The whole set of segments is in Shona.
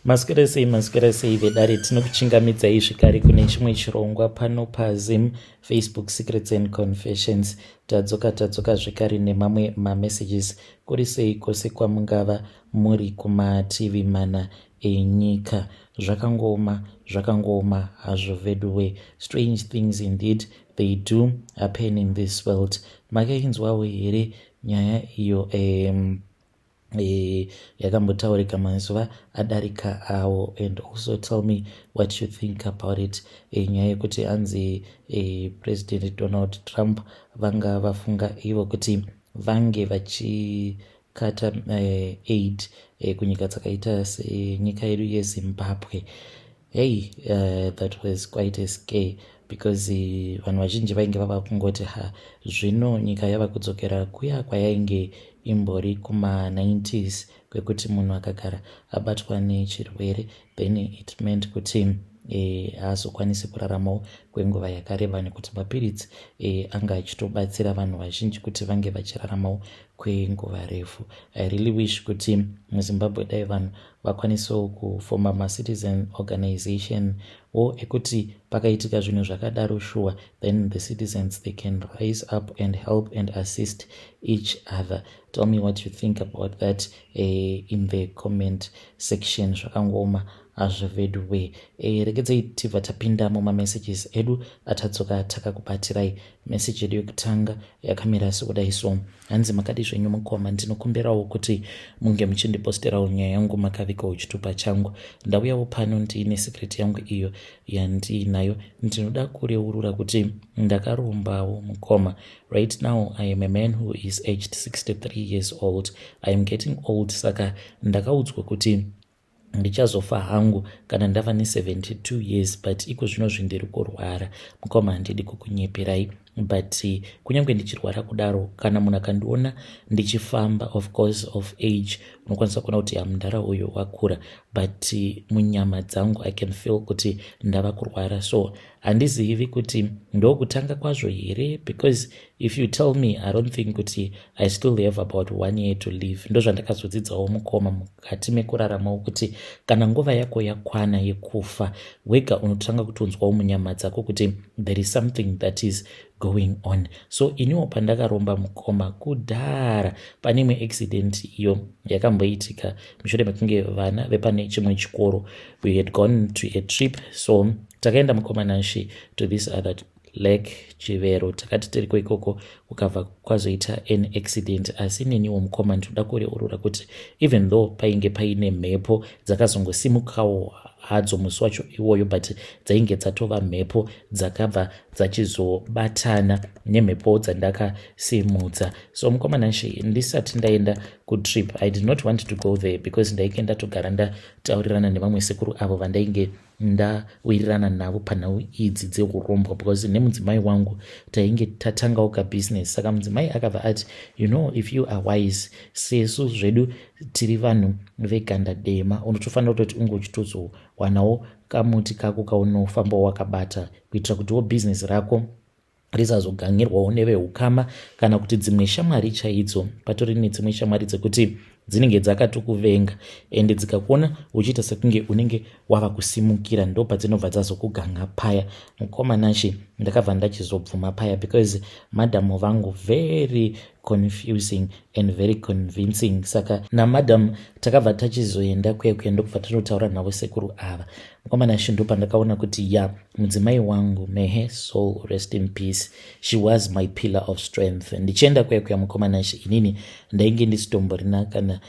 Maswera sei, maswera sei vedare, tinokuchingamidzai zvekare kune chimwe chirongwa pano paZim Facebook Secrets and Confessions. Tadzoka, tadzoka zvekare nemamwe mamessages. Kuri sei kwose kwamungava muri kumativi mana enyika? Zvakangooma, zvakangooma hazvo veduwe. Strange things indeed, they do happen in this world. Makainzwawo here nyaya iyo yakambotaurika mazuva adarika awo? And also tell me what you think about it. Nyaya yekuti hanzi President Donald Trump vanga vafunga ivo kuti vange vachikata aid kunyika dzakaita senyika yedu yeZimbabwe. Hey, that was quite a scare because vanhu vazhinji vainge vava kungoti, ha, zvino nyika yava kudzokera kuya kwayainge imbori kuma-90s, kwekuti munhu akagara abatwa nechirwere, then it meant kuti haazokwanisi kuraramawo kwenguva yakareba, nekuti mapiritsi anga achitobatsira vanhu vazhinji kuti vange vachiraramawo kwenguva refu. I really wish kuti muZimbabwe dai vanhu vakwanisawo kufoma macitizen organization wo ekuti pakaitika zvinhu zvakadaro, sure, then the citizens, they can rise up and help and assist each other. Tell me what you think about that in the comment section. Zvakangooma hazvo veduwe. Regedzai tibva tapinda mumamessages edu atadzoka takakubatirai. Meseji yedu yekutanga yakamira sekudai so. Hanzi, "Makadi zvenyu mukoma? Ndinokumbirawo kuti munge muchindiposterawo nyaya yangu makavikawo chitupa changu. Ndauyawo pano ndiine secret yangu iyo yandiinayo. Ndinoda kureurura kuti ndakarombawo mukoma. Right now I am a man who is aged 63 years old. I am getting old, saka ndakaudzwa kuti ndichazofa hangu kana ndava ne72 years, but iko zvino zvindiri kurwara mukoma. Handidi kukunyeperai, but kunyange ndichirwara kudaro, kana munhu akandiona ndichifamba, of course of age unokwanisa kuona kuti hamudhara uyo wakura, but munyama dzangu I can feel kuti ndava kurwara. So handizivi kuti ndokutanga kwazvo here, because if you tell me, I don't think kuti I still have about one year to live. Ndozvandakazodzidzawo mukoma mukati mekuraramawo, kuti kana nguva yako yakwana yekufa, wega unotanga kutonzwawo munyama dzako kuti there is something that is going on. So iniwo pandakaromba mukoma kudhara, pane imwe accident iyo yakamboitika mushure mekunge vana vepane chimwe chikoro, we had gone to a trip. So takaenda mukoma Nashi to this other Lake Chivero. Takati tiriko ikoko, kukabva kwazoita an accident. Asi neniwo mukoma ndinoda kureurura kuti even though painge paine mhepo dzakazongosimukawo hadzo musi wacho iwoyo, but dzainge dzatova mhepo dzakabva dzachizobatana nemhepo dzandakasimudza. So mukoma Nashi, ndisati ndaenda kutrip, I did not want to go there because ndainge ndatogara ndataurirana nevamwe sekuru avo vandainge ndawirirana navo panhau idzi dzeurombwa, because nemudzimai wangu tainge tatangawo kabusiness. Saka mudzimai akabva ati, 'You know, if you are wise, sesu zvedu tiri vanhu veganda dema, unotofanira kutoti unge uchitozowanawo kamuti kako kaunofambawo wakabata, kuitira kutiwo bhizinesi rako risazogangirwawo neveukama kana kuti dzimwe shamwari chaidzo.' Patori nedzimwe shamwari dzekuti dzinenge dzakatokuvenga, ende dzikakuona uchiita sekunge unenge wava kusimukira, ndo padzinobva dzazokuganga paya." Mukoma Nashi, ndakabva ndachizobvuma paya because madhamu vangu very confusing and very convincing. Saka namadhamu takabva tachizoenda kuya kuya, ndokubva tatotaura navo sekuru ava. Mukoma Nashi, ndo pandakaona kuti ya, mudzimai wangu, may her soul rest in peace, she was my pillar of strength. Ndichienda kuya kuya, mukoma Nashi, inini ndainge ndisitomborina kana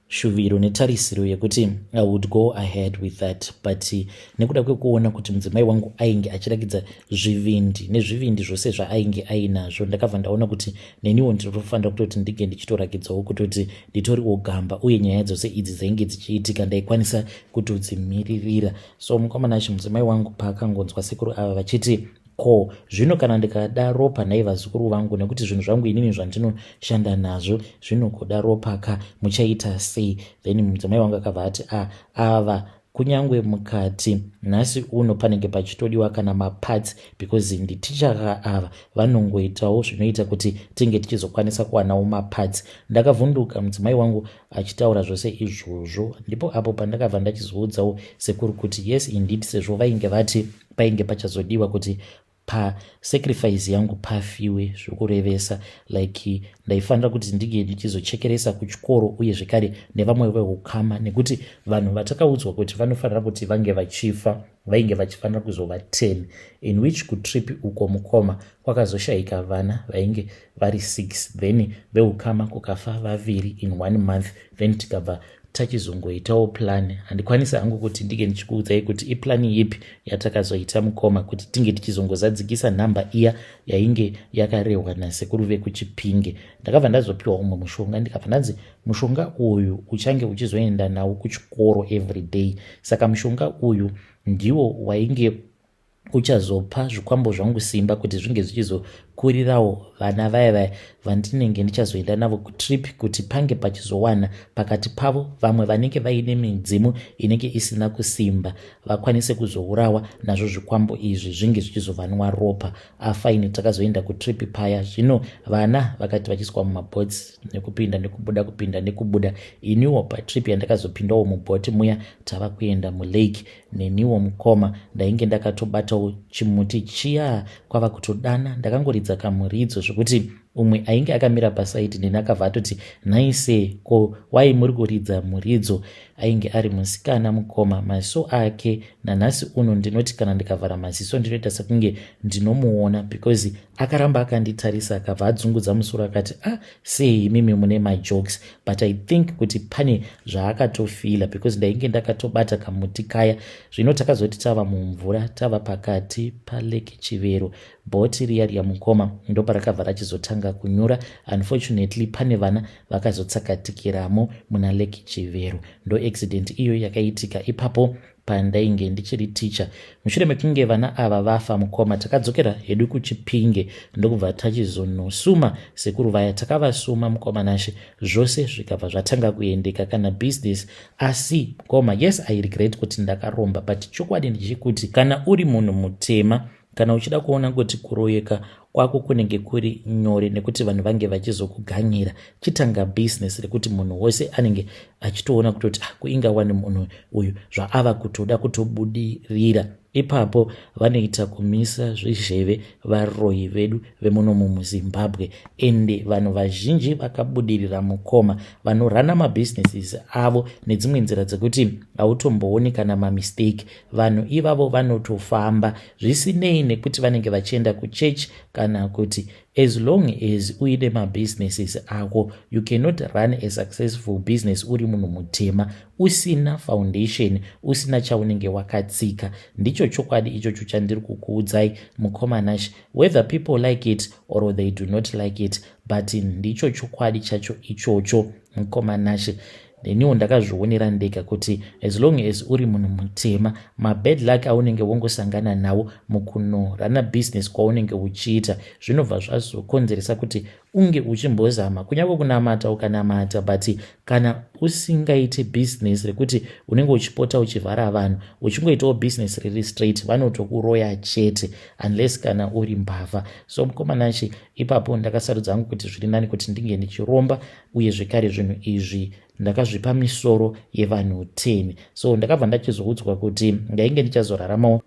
shuviro netarisiro yekuti I would go ahead with that, but nekuda kwekuona kuti mudzimai wangu ainge achirakidza zvivindi nezvivindi zvose zvaainge ainazvo, ndakabva ndaona kuti neniwo ndinotofanira kutoti ndinge ndichitorakidzawo kutoti nditoriwo gamba, uye nyaya dzose idzi dzainge dzichiitika ndaikwanisa kutodzimiririra. So mukoma Nashi, mudzimai wangu paakangonzwa sekuru ava vachiti, "Ko zvino kana ndikada ropa nhai vazukuru vangu, nekuti zvinhu zvangu inini zvandinoshanda nazvo zvinogoda ropa ka, muchaita sei?" Then mudzimai wangu akabva ati, "A, ava Kunyange mukati nhasi uno panenge pachitodiwa kana maparts, because nditicha ava vanongoitawo zvinoita kuti tinge tichizokwanisa kuwanawo maparts. Ndakavhunduka mudzimai wangu achitaura zvose izvozvo. Ndipo apo pandakabva ndachizoudzawo sekuru kuti yes indeed, sezvo vainge vati painge pachazodiwa kuti pasacrifice yangu pafiwe, zvokurevesa like ndaifanira kuti ndinge ndichizochekeresa kuchikoro uye zvekare nevamwe veukama, nekuti vanhu vatakaudzwa kuti vanofanira kuti vange vachifa vainge vachifanira kuzova 10, in which kutrip uko, mukoma, kwakazoshayika vana vainge vari 6, then veukama kukafa vaviri in one month. Then tikabva tachizongoitawo plan. Handikwanisi hangu kuti ndinge ndichikuudzai kuti iplan ipi yatakazoita, mukoma, kuti tinge tichizongozadzikisa nhamba iya yainge yakarehwa nasekuru vekuChipinge. Ndakabva ndazopiwa umwe mushonga, ndikabva ndanzi mushonga uyu uchange uchizoenda nawo kuchikoro every day. Saka mushonga uyu ndiwo wainge uchazopa zvikwambo zvangu simba kuti zvinge zvichizokurirawo vana vaya vaya vandinenge ndichazoenda navo kutrip, kuti pange pachizowana pakati pavo vamwe vanenge vaine midzimu inenge isina kusimba, vakwanise kuzourawa nazvo zvikwambo izvi, zvinge zvichizovanwa ropa. Afine, takazoenda kutrip paya. Zvino vana vakati vachiiswa mumaboats nekupinda nekubuda, kupinda nekubuda, iniwo patrip yandakazopindawo mubhoti muya, tava kuenda mulake, neniwo, mukoma, ndainge ndakatobatawo chimuti chiya, kwava kutodana. Ndakangoridza kamuridzo zvokuti umwe ainge akamira paside neni akabva atoti, "Naise, ko wai muri kuridza muridzo?" Ainge ari musikana, mukoma. Maziso ake nanhasi uno ndinoti kana ndikavhara maziso ndinoita sekunge ndinomuona, because akaramba akanditarisa, akabva adzungudza musoro akati, "Ah, sei imimi mune majokes?" But I think kuti pane zvaakatofeela, because ndainge ndakatobata kamuti kaya. Zvino takazoti tava mumvura, tava pakati palake Chivero, bhoti riya riya, mukoma, ndoparakabva rachizotanga kunyura. Unfortunately, pane vana vakazotsakatikiramo muna Lake Chivero. Ndo accident iyo yakaitika ipapo pandainge ndichiri ticha. Mushure mekunge vana ava vafa, mukoma, takadzokera hedu kuChipinge, ndokubva tachizonosuma sekuru vaya. Takavasuma, mukoma Nashe, zvose zvikabva zvatanga kuendeka kana business. Asi mukoma, yes, I regret kuti ndakaromba, but chokwadi ndechekuti kana uri munhu mutema, kana uchida kuona kuti kuroyeka kwako kunenge kuri nyore nekuti vanhu vange vachizokuganyira, chitanga bhizinesi rekuti munhu wose anenge achitoona kutoti, "Ah, kuingawani munhu uyu zvaava kutoda kutobudirira." Ipapo vanoita kumisa zvezheve varoyi vedu vemunomu muZimbabwe. Ende vanhu vazhinji vakabudirira, mukoma, vanorana mabusinesses avo nedzimwe nzira dzekuti hautombooni kana mamistake. Vanhu ivavo vanotofamba zvisinei nekuti vanenge vachienda kuchechi kana kuti, as long as uine mabusinesses ako. You cannot run a successful business uri munhu mutema usina foundation, usina chaunenge wakatsika. Ndicho chokwadi ichocho chandiri kukuudzai, mukoma Nash. Whether people like it or they do not like it, but ndicho chokwadi chacho ichocho, mukoma Nash. Neniwo ndakazvionera ndega kuti as long as uri munhu mutema, mabad luck aunenge wongosangana nawo mukunorana business kwaunenge uchiita zvinobva zvazokonzeresa kuti unge uchimbozama kunyange kunamata, ukanamata, but kana usingaiti business rekuti unenge uchipota uchivhara vanhu, uchingoitawo business riri straight, vanotokuroya chete, unless kana uri mbavha. So mukoma Nashe, ipapo ndakasarudza hangu kuti zviri nani kuti ndinge ndichiromba, uye zvekare zvinhu izvi ndakazvipa misoro yevanhu 10. So ndakabva ndachizoudzwa kuti ndainge ndichazoraramawo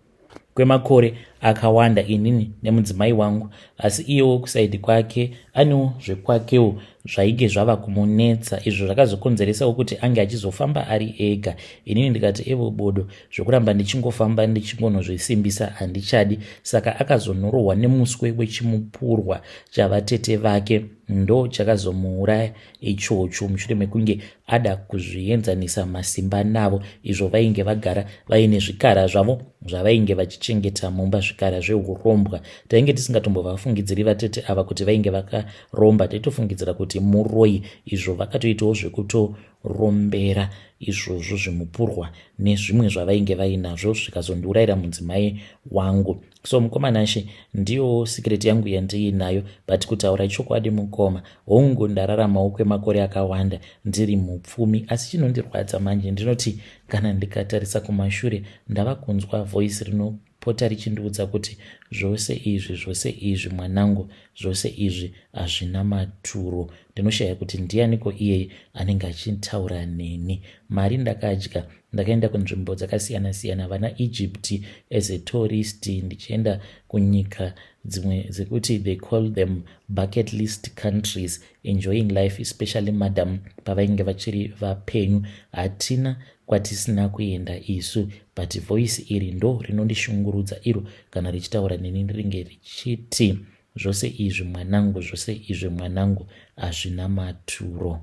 kwemakore akawanda inini nemudzimai wangu, asi iyewo kuside kwake anewo zvekwakewo zvainge zvava kumunetsa, izvo zvakazokonzeresawo kuti ange achizofamba ari ega. Inini ndikati, "Evo bodo, zvokuramba ndichingofamba ndichingonozvisimbisa handichadi." Saka akazonorohwa nemuswe wechimupurwa chavatete vake, ndo chakazomuuraya ichocho, mushure mekunge ada kuzvienzanisa masimba navo, izvo vainge vagara vaine zvikara zvavo zvavainge vachichengeta mumba. zvikara zveurombwa. Tainge tisingatombovafungidziri vatete ava kuti vainge vakaromba, taitofungidzira kuti muroyi, izvo vakatoitawo zvekutorombera izvozvo zvimupurwa nezvimwe zvavainge vainazvo, zvikazondiurayira mudzimai wangu. So mukoma Nashe, ndiyo secret yangu yandiinayo, but kutaura chokwadi mukoma, hongu ndararamawo kwemakore akawanda ndiri mupfumi, asi chinondirwadza manje ndinoti kana ndikatarisa kumashure ndava kunzwa voice rinopota richindiudza kuti zvose izvi, zvose izvi mwanangu, zvose izvi hazvina maturo. Ndinoshaya kuti ndianiko iyeye anenge achitaura neni. Mari ndakadya, ndakaenda kunzvimbo dzakasiyana siyana, vana Egypt as a tourist, ndichienda kunyika dzimwe dzekuti they call them bucket list countries, enjoying life, especially madam pavainge vachiri vapenyu. Hatina kwatisina kuenda isu, but voice iri ndo rinondishungurudza iro kana richitaura neni, ringe richiti zvose izvi mwanangu, zvose izvi mwanangu, hazvina maturo.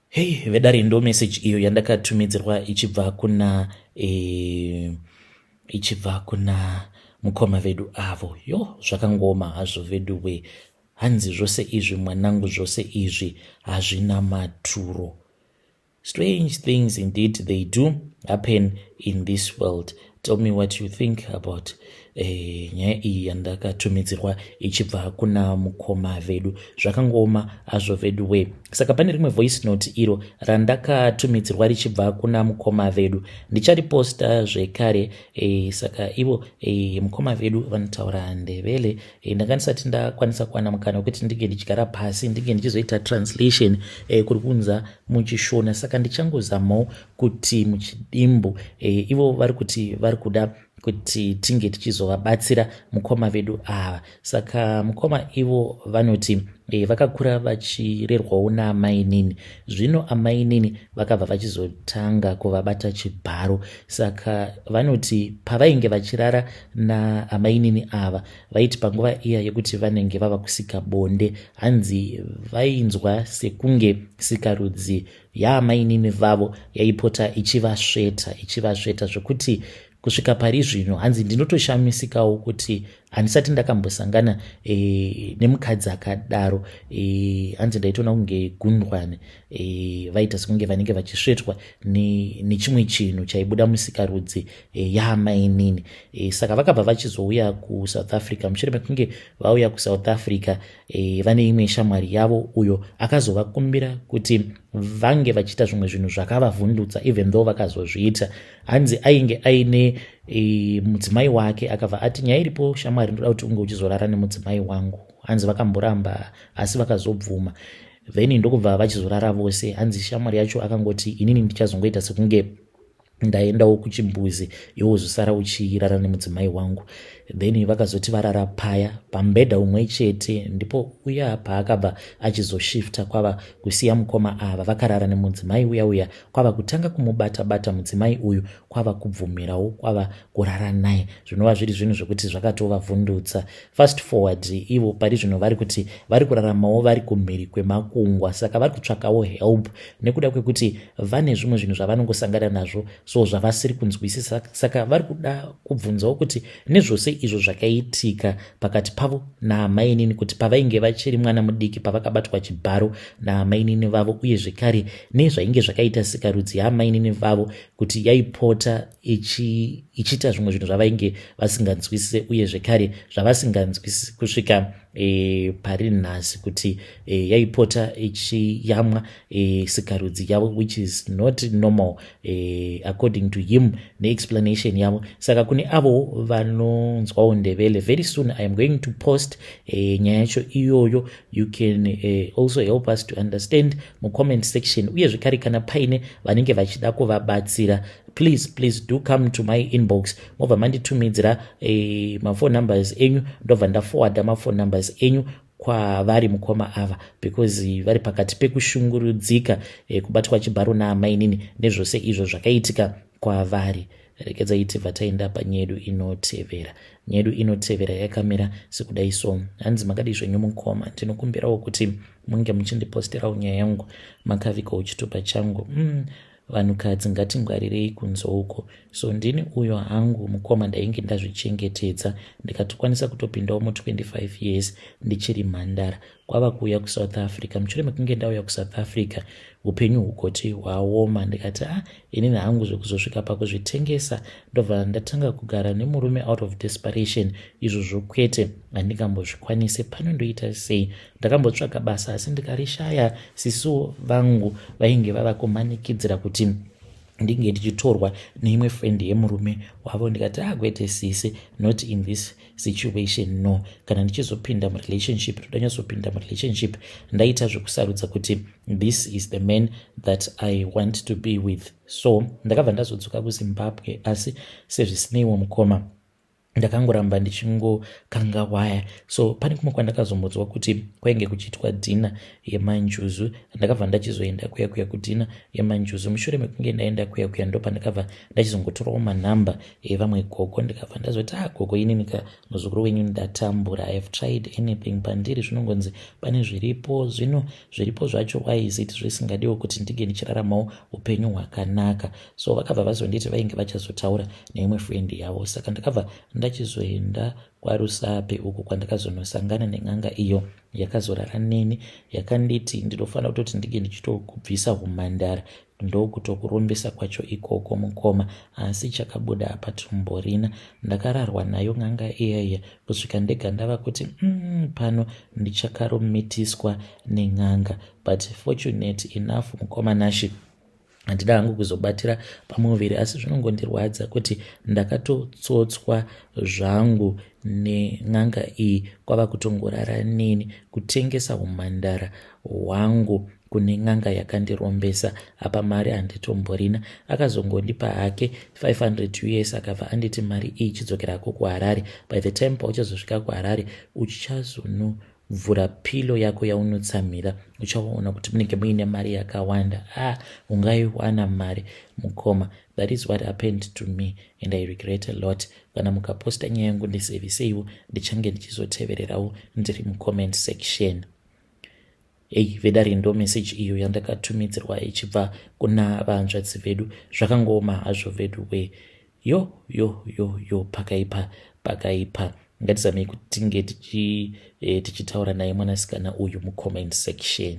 Hei vedare, ndo message iyo yandakatumidzirwa ichibva kuna mukoma vedu avo. Yo, zvakangoma hazvo vedu we. Hanzi zvose izvi mwanangu, zvose izvi hazvina maturo. Strange things indeed, they do happen in this world. Tell me what you think about nyaya iyi yandakatumidzirwa ichibva kuna mukoma vedu. Zvakangoma hazvo vedu we. Saka pane rimwe voice note iro randakatumidzirwa richibva kuna mukoma vedu, ndichariposta zvekare. Saka ivo mukoma vedu vanotaura Ndebele. Ndanga ndisati ndakwanisa kuwana mukana wekuti ndinge ndichigara pasi, ndinge ndichizoita translation kuri kunza muchiShona, saka ndichangozamawo kuti muchidimbu ivo vari kuti vari kuda kuti tinge tichizovabatsira mukoma vedu ava. Saka mukoma ivo vanoti vakakura vachirerwawo naamainini. Zvino amainini vakabva vachizotanga kuvabata chibharo. Saka vanoti pavainge vachirara naamainini ava, vaiti panguva iya yekuti vanenge vava kusika bonde, hanzi vainzwa sekunge sikarudzi yaamainini vavo yaipota ichivasveta, ichivasveta, zvekuti kusvika pari zvino hanzi ndinotoshamisikawo kuti handisati ndakambosangana nemukadzi akadaro. Hanzi ndaitoona kunge gundwane. Vaita sekunge vanenge vachisvetwa nechimwe chinhu chaibuda musikarudzi yaamainini. Saka vakabva vachizouya kuSouth Africa. Mushure mekunge vauya kuSouth Africa, vane imwe shamwari yavo uyo akazovakumbira kuti vange vachiita zvimwe zvinhu zvakavavhundutsa, even though vakazozviita. Hanzi ainge aine mudzimai wake, akabva ati, "Nyaya iripo shamwari, ndoda kuti unge uchizorara nemudzimai wangu." Hanzi vakamboramba, asi vakazobvuma, then ndokubva vachizorara vose. Hanzi shamwari yacho akangoti, "Inini ndichazongoita sekunge ndaendawo kuchimbuzi, iwe uzosara uchirara nemudzimai wangu." Then vakazoti varara paya pamubhedha umwe chete, ndipo uya paakabva achizoshifta, kwava kusiya mukoma ava vakarara nemudzimai uya uya, kwava kutanga kumubata bata mudzimai uyu, kwava kubvumirawo, kwava kurara naye, zvinova zviri zvinhu zvekuti zvakatovavhundutsa. Fast forward, ivo pari zvino vari kuti vari kuraramawo vari kumhiri kwemakungwa, saka vari kutsvakawo help nekuda kwekuti vane zvimwe zvinhu zvavanongosangana nazvo so zvavasiri kunzwisisa. Saka vari kuda kubvunzawo kuti nezvose izvo zvakaitika pakati pavo naamainini, kuti pavainge vachiri mwana mudiki, pavakabatwa chibharo naamainini vavo, uye zvekare nezvainge zvakaita sikarudzi yaamainini vavo, kuti yaipota ichiita zvimwe zvinhu zvavainge vasinganzwisise, uye zvekare zvavasinganzwisisi kusvika pari nhasi, kuti yaipota ichiyamwa sikarudzi yavo, which is not normal according to him neexplanation yavo. Saka kune avo vanonzwawo Ndebele, very soon I am going to post nyaya yacho iyoyo. You can also help us to understand mucomment section. Uye zvekare kana paine vanenge vachida kuvabatsira, please, please do come to my inbox, mobva manditumidzira maphone numbers enyu, ndobva ndaforwarda maphone numbers enyu kwavari mukoma ava, because vari pakati pekushungurudzika, kubatwa chibharo naamainini nezvose izvo zvakaitika kwavari. Regedzai tibva taenda panyaya yedu inotevera. Nyaya yedu inotevera yakamira sekudai so. Hanzi, "Makadii zvenyu mukoma? Ndinokumbirawo kuti munge muchindiposterawo nyaya yangu makavigawo chitupa changu." Vanhukadzi ngatingwarirei kunze uko. So ndini uyo hangu mukoma ndainge ndazvichengetedza ndikatokwanisa kutopindawo mu 25 years ndichiri mhandara kwava kuuya kuSouth Africa. Mushure mekunge ndauya kuSouth Africa upenyu hugoti hwaoma ndikati ah inini hangu zvekuzosvika pakuzvitengesa ndobva ndatanga kugara nemurume out of desperation izvozvo kwete handingambozvikwanise pano ndoita sei ndakambotsvaga basa asi ndikarishaya sisiwo vangu vainge vava kumanikidzira kuti ndinge ndichitorwa neimwe friend yemurume wavo ndikati ah kwete sisi not in this situation no kana ndichizopinda murelationship toda nyatsopinda murelationship ndaita zvekusarudza kuti this is the man that I want to be with. So ndakabva ndazodzoka kuZimbabwe asi sezvisineiwo mukoma ndakangoramba ndichingokanga waya. So pane kumwe kwandakazombodzwa kuti kwainge kuchiitwa dhina yemanjuzu ndakabva ndachizoenda kuya kuya kudhina yemanjuzu. Mushure mekunge ndaenda kuya kuya ndopandakabva ndachizongotorawo manhamba evamwe gogo ndikabva ndazoti ah gogo inini ka muzukuru wenyu ndatambura. I have tried anything pandiri zvinongonzi pane zviripo zvino zviripo zvacho why is it zvisingadiwo kuti ndinge ndichiraramawo upenyu hwakanaka. So vakabva vazonditi vainge vachazotaura neimwe friend yavo saka ndakabva ndachizoenda kwaRusape uko kwandakazonosangana nen'anga iyo yakazorara neni yakanditi ndinofanira kutoti ndinge ndichitokubvisa humhandara ndokutokurombesa kwacho ikoko mukoma asi chakabuda apa tumborina. Ndakararwa nayo n'anga iya kusvika ndega ndava kuti pano ndichakaromitiswa nen'anga. But fortunate enough mukoma Nashi handida hangu kuzobatira pamuviri asi zvinongondirwadza kuti ndakatotsotswa zvangu nen'anga iyi kwava kutongorara neni kutengesa humhandara hwangu kune n'anga yakandirombesa apa mari handitomborina. Akazongondipa hake 500 US akabva anditi mari iyi chidzokerako kuHarare. By the time pauchazosvika kuHarare uchazonovhura pillow yako yaunotsamhira uchaona kuti munenge muine mari yakawanda. Ah, ungaiwana mari mukoma. That is what happened to me and I regret a lot. Kana mukaposta nyaya yangu ndiseviseiwo ndichange ndichizotevererawo ndiri mucomment section. Ei vedare ndo message iyo yandakatumidzirwa ichibva kuna vanzvadzi vedu. Zvakangooma hazvo vedu we yo yo yo yo pakaipa pakaipa. Ngatizamei kuti tinge tichitaura naye mwanasikana uyu mucomment section.